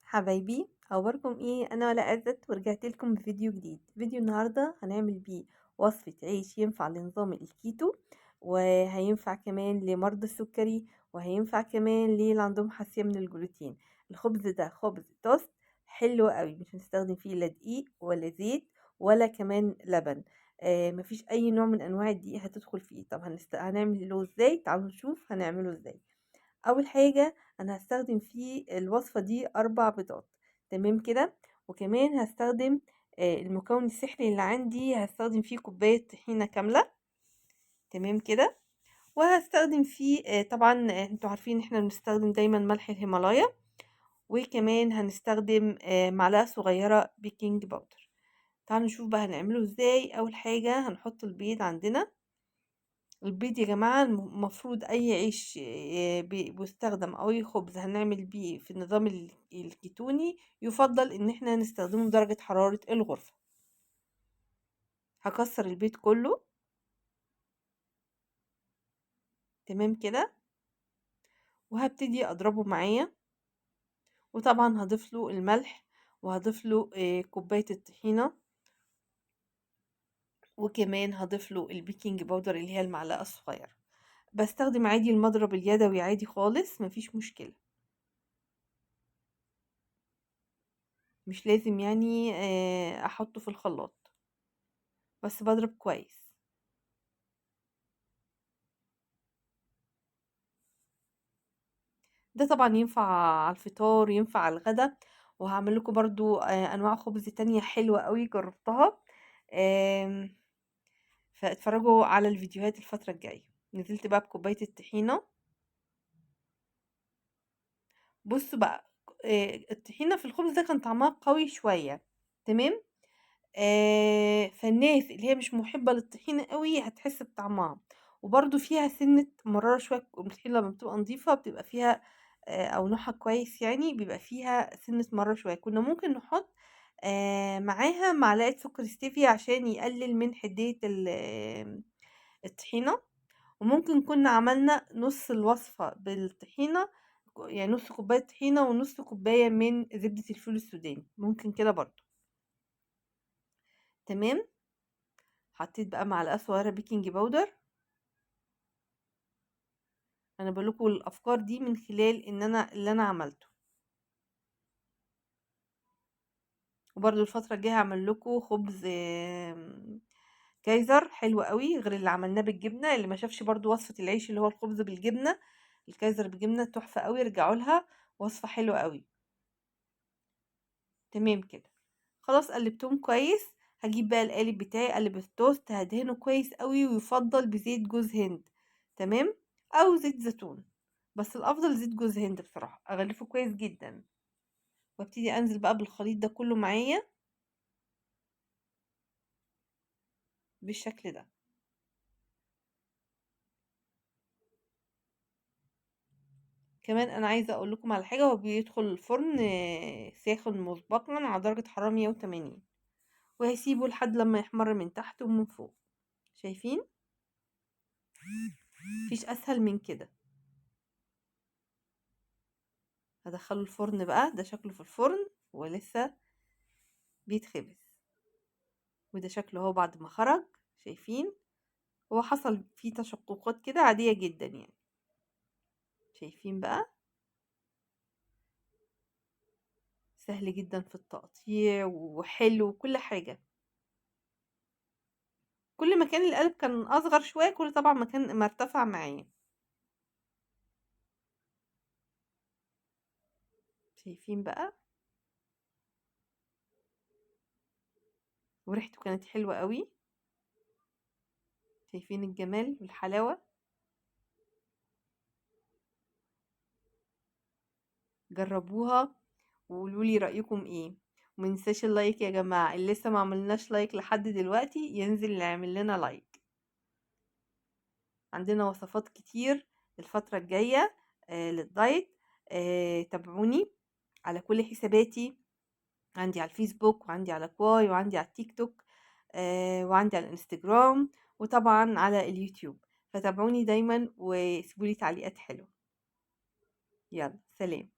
حبايبي، اخباركم ايه؟ انا ولاء عزت ورجعت لكم بفيديو جديد. فيديو النهارده هنعمل بيه وصفه عيش ينفع لنظام الكيتو، وهينفع كمان لمرضى السكري، وهينفع كمان للي عندهم حساسية من الجلوتين. الخبز ده خبز توست حلو قوي، مش هنستخدم فيه لا دقيق ولا زيت ولا كمان لبن، مفيش اي نوع من انواع الدقيق هتدخل فيه. طب هنعمله ازاي؟ تعالوا نشوف هنعمله ازاي. اول حاجة انا هستخدم فيه الوصفة دي 4 بيضات، تمام كده. وكمان هستخدم المكون السحري اللي عندي، هستخدم فيه كوباية طحينه كاملة، تمام كده. وهستخدم فيه طبعا انتوا عارفين ان احنا بنستخدم دايما ملح الهيمالايا، وكمان هنستخدم معلقه صغيرة baking powder. تعالوا نشوف بقى هنعمله ازاي. اول حاجة هنحط البيض عندنا. البيض يا جماعة المفروض اي عيش بيستخدم او اي خبز هنعمل بيه في النظام الكيتوني يفضل ان احنا نستخدمه بدرجة حرارة الغرفة. هكسر البيض كله، تمام كده، وهبتدي اضربه معايا. وطبعا هضيف له الملح، وهضيف له كوباية الطحينه، وكمان هضيف له ال baking powder اللي هي المعلقة الصغيرة. بستخدم عادي المضرب اليدوي عادي خالص، مفيش مشكلة، مش لازم يعني احطه في الخلاط، بس بضرب كويس. ده طبعا ينفع على الفطار، ينفع على الغدا. وهعمل لكم برضو انواع خبز تانية حلوة قوي جربتها، فاتفرجوا على الفيديوهات الفترة الجاية. نزلت بقى بكوباية الطحينة. بصوا بقى، الطحينة في الخبز ده كان طعمها قوي شوية، تمام. فالناس اللي هي مش محبة للطحينة قوي هتحس بطعمها، وبرده فيها سنة مرارة شوية. الطحينة لما بتبقى نظيفة بتبقى فيها او نوعها كويس يعني، بيبقى فيها سنة مرارة شوية. كنا ممكن نحط معاها معلقة سكر ستيفيا عشان يقلل من حدية الطحينة. وممكن كنا عملنا نص الوصفة بالطحينة، يعني نص كوباية طحينة ونص كوباية من زبدة الفول السوداني، ممكن كده برضو، تمام. حطيت بقى معلقة صغيرة baking powder. انا بقول لكم الافكار دي من خلال ان انا اللي انا عملته. وبرضو الفترة الجاية هعمل لكم خبز كايزر حلو قوي غير اللي عملناه بالجبنة. اللي ما شافش برضو وصفة العيش اللي هو الخبز بالجبنة، الكايزر بالجبنة تحفة قوي، ارجعوا لها، وصفة حلوة قوي. تمام كده، خلاص قلبتهم كويس. هجيب بقى القالب بتاعي، قلب التوست، هدهنه كويس قوي، ويفضل بزيت جوز هند، تمام، او زيت زيتون، بس الافضل زيت جوز هند بصراحة. اغلفه كويس جدا، وابتدي انزل بقى بالخليط ده كله معايا بالشكل ده. كمان انا عايزه اقول لكم على حاجة، هو بيدخل الفرن ساخن مسبقا على درجه حرارة 180، وهسيبه لحد لما يحمر من تحت ومن فوق. شايفين؟ مفيش اسهل من كده. هدخله الفرن بقى، ده شكله في الفرن ولسه بيتخبز، وده شكله هو بعد ما خرج. شايفين؟ هو حصل فيه تشققات كده عادية جدا يعني. شايفين بقى؟ سهل جدا في التقطيع وحلو وكل حاجة. كل ما كان القالب كان اصغر شوية كل طبعا ما كان ما ارتفع معايا. شايفين بقى؟ وريحته كانت حلوة قوي. شايفين الجمال والحلاوة؟ جربوها وقولوا لي رأيكم ايه. ومنساش ال like يا جماعة، اللي لسه ما عملناش like لحد دلوقتي ينزل يعمل لنا like. عندنا وصفات كتير الفترة الجاية لل diet، تابعوني على كل حساباتي، عندي على الفيسبوك وعندي على كواي وعندي على التيك توك، وعندي على الانستجرام، وطبعا على اليوتيوب. فتابعوني دايما وسيبولي تعليقات حلوة. يلا سلام.